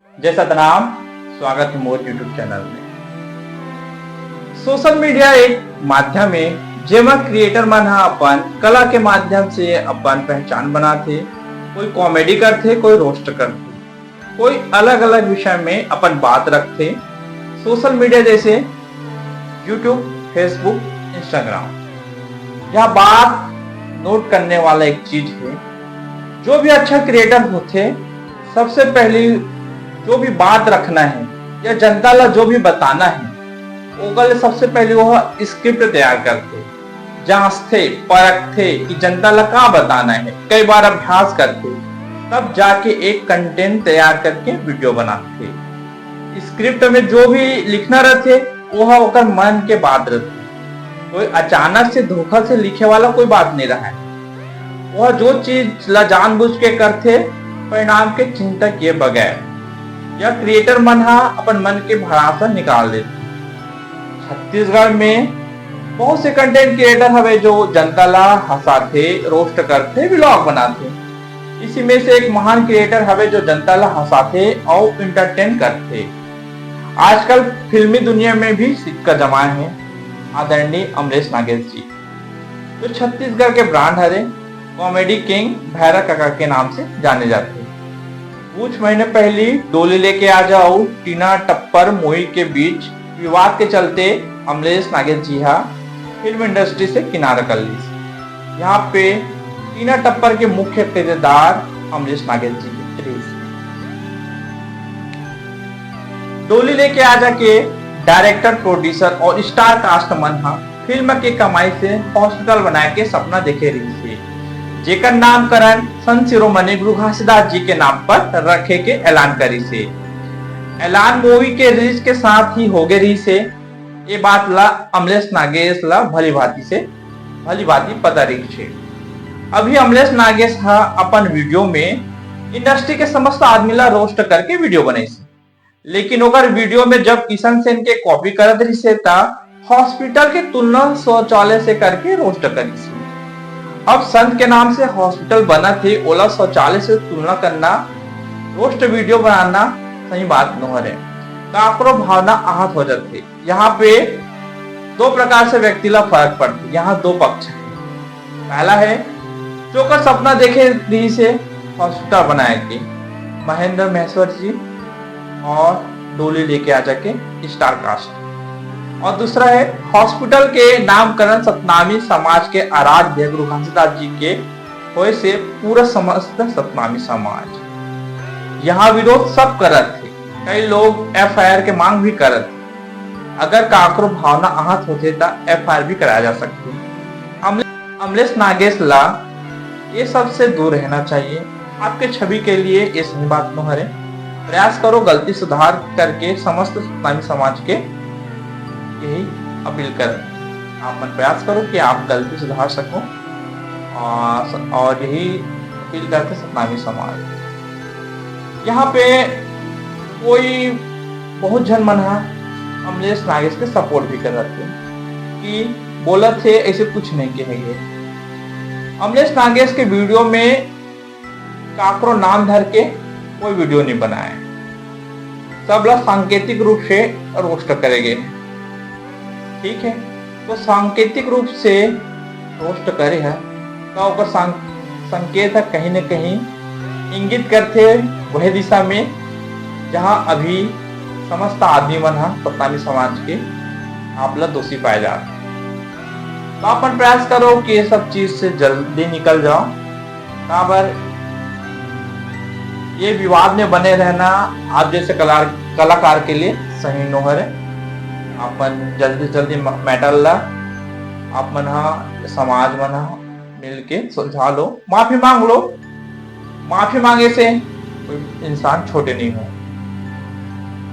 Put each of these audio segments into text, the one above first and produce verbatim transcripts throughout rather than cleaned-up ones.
जय सतनाम, स्वागत है मोर YouTube चैनल में। सोशल मीडिया एक माध्यम है, जेमा क्रिएटर मन ह अपन कला के माध्यम से अपन पहचान बनाथे। कोई कॉमेडी करथे, कोई रोस्ट करथे, कोई अलग-अलग विषय में अपन बात रखथे। सोशल मीडिया जैसे YouTube, Facebook, Instagram, यह बात नोट करने वाला एक चीज है। जो भी अच्छा क्रिएटर होथे, सबसे पहली जो भी बात रखना है या जनता ला जो भी बताना है, ओकर ले सबसे पहले वो स्क्रिप्ट तैयार करथे, जांचथे, परखथे कि जनता ला का बताना है, कई बार अभ्यास करथे, तब जाके एक कंटेंट तैयार करके वीडियो बनाथे। स्क्रिप्ट में जो भी लिखना रहथे, वो ह ओकर मन के बात रहथे। कोई अचानक से धोखा से लिखे वाला कोई बात नहीं रहा है। वह जो चीज ला जानबूझ के करथे, परिणाम के चिंता किए बगैर। यह क्रिएटर मन ह अपन मन के भड़ास निकाल देथे। छत्तीसगढ़ में बहुत से कंटेंट क्रिएटर हवे जो जनता ला हंसाथे, रोस्ट करथे, व्लॉग बनाथे। इसी में से एक महान क्रिएटर हवे जो जनता ला हंसाथे अउ एंटरटेन करथे। आजकल फिल्मी दुनिया में भी सिक्का जमाए हैं आदरणीय अमलेश नागेश जी, जो छत्तीसगढ़ के ब्रांड हरे, कॉमेडी किंग भैरा काका के नाम से जाने जाथे। कुछ महीने पहली डोली लेके आ जाओ टीना टप्पर मूवी के बीच विवाद के चलते अमलेश नागेश जी हा फिल्म इंडस्ट्री से किनारा कर लीस। यहाँ पे टीना टप्पर के मुख्य किरदार अमलेश नागेश जी के रहिस। डोली लेके आ जाके डायरेक्टर, प्रोड्यूसर और स्टार कास्ट मन हा फिल्म के कमाई से हॉस्पिटल बनाए के सपना देखे रहिस हे, जेकर नामकरण संत शिरोमणि गुरु घासीदास जी के नाम पर रखे के ऐलान करिस हे। ऐलान मूवी के रिलीज के साथ ही होगे रहिस हे। ये बात ला अमलेश नागेश ला भली भांति से, भली भांति पता रहिस हे। अभी अमलेश नागेश हा अपन वीडियो में इंडस्ट्री के समस्त आदमी ला रोस्ट करके वीडियो बनाइस हे, लेकिन ओकर वीडियो में जब किशन सेन के कॉपी करत रहिस हे, त हॉस्पिटल के तुलना शौचालय से करके रोस्ट करिस हे। अब संत के नाम से हॉस्पिटल बनत हे, ओला शौचालय से तुलना करना, रोस्ट वीडियो बनाना सही बात नो हरे। काकरो भावना आहत हो जाथे। यहाँ पे दो प्रकार से व्यक्ति ला फर्क पड़थे। यहाँ दो पक्ष हे। पहला हे, जो ओकर सपना देखे रहिस हे हॉस्पिटल बनाए के, महेंद्र महेश्वर जी और डोली लेके आ जाके स्टार कास्ट, और दूसरा हे हॉस्पिटल के नामकरण सतनामी समाज के आराध्य गुरु घासीदास जी के होए से पूरा समस्त सतनामी समाज। यहाँ विरोध सब करत हे, कई लोग एफआईआर के मांग भी करत हे। अगर काकरो भावना आहत होथे, त एफआईआर भी कराया जा सकथे। अमले-, अमलेश नागेश ला ये सब से दूर रहना चाहिए। आपके छवि के लिए ये सही बात नो हरे। प्रयास करो गलती सुधार करके समस्त सतनामी समाज के यही अपील करन। आप मन प्रयास करो कि आप गलती सुधार सको, और, और यही अपील करथे सतनामी समाज। यहाँ पे कोई बहुत झन मन हा अमलेश नागेश के सपोर्ट भी करत हे कि बोलत हे, ऐसे कुछ नहीं कहे गे। अमलेश नागेश के वीडियो में काकरो नाम धर के कोई वीडियो नहीं बनाए, सब ला सांकेतिक रूप से रोस्ट करे गे। ठीक है, तो सांकेतिक रूप से रोस्ट करे है, तो ओकर सं-, संकेत है कहीं न कहीं इंगित करथे वह दिशा में, जहां अभी समस्त आदमी मन ह सतनामी समाज के आप ला दोषी पाए जात। तो अपन प्रयास करो कि ये सब चीज से जल्दी निकल जाओ। काबर ये विवाद में बने रहना आप जैसे कलार-, कलाकार के लिए सही नो हरे। अपन जल्दी से जल्दी म-, मैटर ला आप मन हा, समाज मन हा मिल के सुलझा लो, माफी मांग लो। माफी मांगे से कोई इंसान छोटे नहीं हो।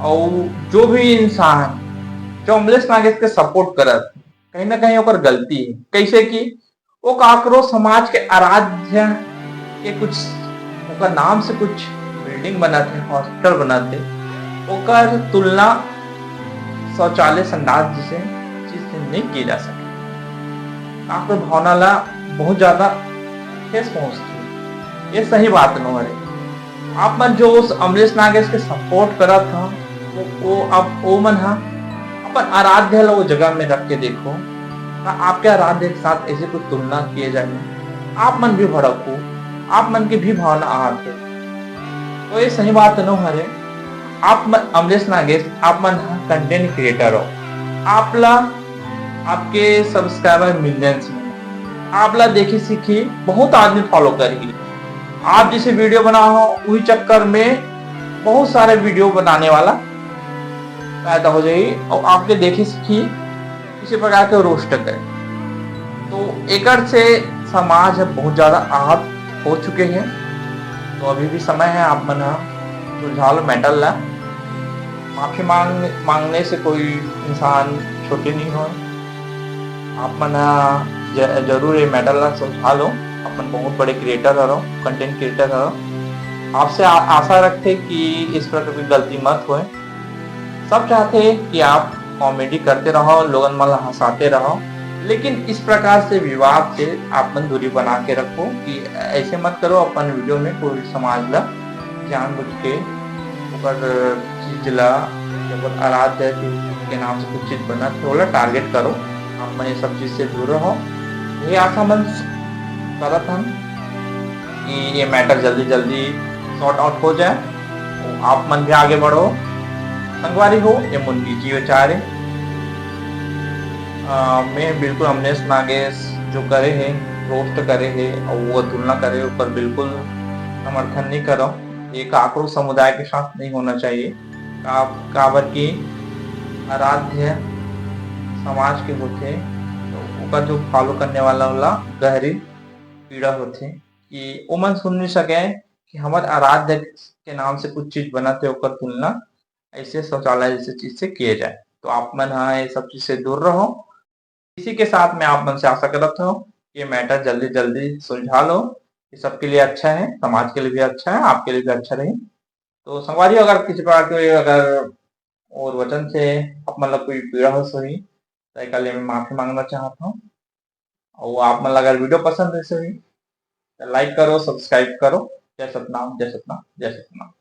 और जो भी इंसान जो अमलेश नागेश के सपोर्ट करत, कहीं ना कहीं ओकर गलती है। कैसे कि वो काकरो समाज के आराध्य के कुछ, ओकर नाम से कुछ बिल्डिंग बनत हे, हॉस्पिटल बनत हे, ओकर तुलना शौचालय संडास जैसे चीज से नहीं की जा सके। काकरो भावना ला बहुत ज्यादा ठेस पहुंचती है। ये सही बात नो हरे। आप मन जो उस अमलेश नागेश के सपोर्ट करत ह, वो, वो अब वो मन ह अपन आराध्य ला वो जगह में रख के देखो, का आपके आराध्य के साथ ऐसे कुछ तुलना किए जाए, आप मन भी भड़कू, आप मन के भी भावना आहत हे। तो ये सही बात नो हरे। आप मन, अमलेश नागेश, आप मन ह कंटेंट क्रिएटर हो, आप ला आपके सब्सक्राइबर मिलियंस में, आप ला देखी सीखी बहुत आदमी फॉलो करही। आप जैसे वीडियो बनाओ हो, वही चक्कर में बहुत सारे वीडियो बनाने वाला पैदा हो जाही और आपके देखी सीखी किसी प्रकार के रोस्ट करे। तो एकर से समाज ह बहुत ज्यादा आहत हो चुके हैं। तो अभी भी समय है, आप मन ह सुलझा लो मैटर ला। माफी मांग मांगने से कोई इंसान छोटे नहीं हो। आप मन ह ज-, जरूर ये मैटर ला सुलझा लो। अपन बहुत बड़े क्रिएटर हरो, कंटेंट क्रिएटर हरो। आपसे आ-, आशा रखते कि इस प्रकार की गलती मत होए। सब चाहते कि आप कॉमेडी करते रहो, लोगन मन ला हंसाते रहो, लेकिन इस प्रकार से विवाद से आप मन दूरी बना के रखो कि ऐसे मत करो अपन वीडियो में कोई समाज ला जानबूझ के ओकर चीज ला, ओकर आराध्य के नाम से कुछ चीज बनत हे, ओला टारगेट करो। आप मन ये सब चीज से दूर रहो, ये आशा मन करत हन कि ये मैटर जल्दी जल्दी सॉर्ट आउट हो जाए, तो आप मन भी आगे बढ़ो। संगवारी हो, ये मोर निजी विचार हे। अ, मैं बिल्कुल अमलेश नागेश जो करे हे, रोस्ट करे हे और वो तुलना करे, ओकर बिल्कुल समर्थन नहीं करो। ये काकरो समुदाय के साथ नहीं होना चाहिए। का-, काबर कि आराध्य समाज के होथे, तो ओकर जो फॉलो करने वाला होला गहरी पीड़ा होथे कि ओमन सुन नहीं सके कि हमर आराध्य के नाम से कुछ चीज बनत हे, ओकर तुलना ऐसे शौचालय जैसे चीज से किए जाए। तो आप मन ह ये सब चीज से दूर रहो। इसी के साथ मैं आप मन से आशा करत हूँ कि ये मैटर जल्दी जल्दी सुलझा लो। ये सबके लिए अच्छा है, समाज के लिए भी अच्छा है, आपके लिए भी अच्छा रही। तो संगवारी, अगर किसी प्रकार के अगर और वचन से आप मन ला कोई पीड़ा होइस होही, तो एकर लिए मैं माफी मांगना चाहत हूँ। और आप मन ला अगर वीडियो पसंद आइस होही, तो लाइक करो, सब्सक्राइब करो। जय सतनाम, जय सतनाम, जय सतनाम।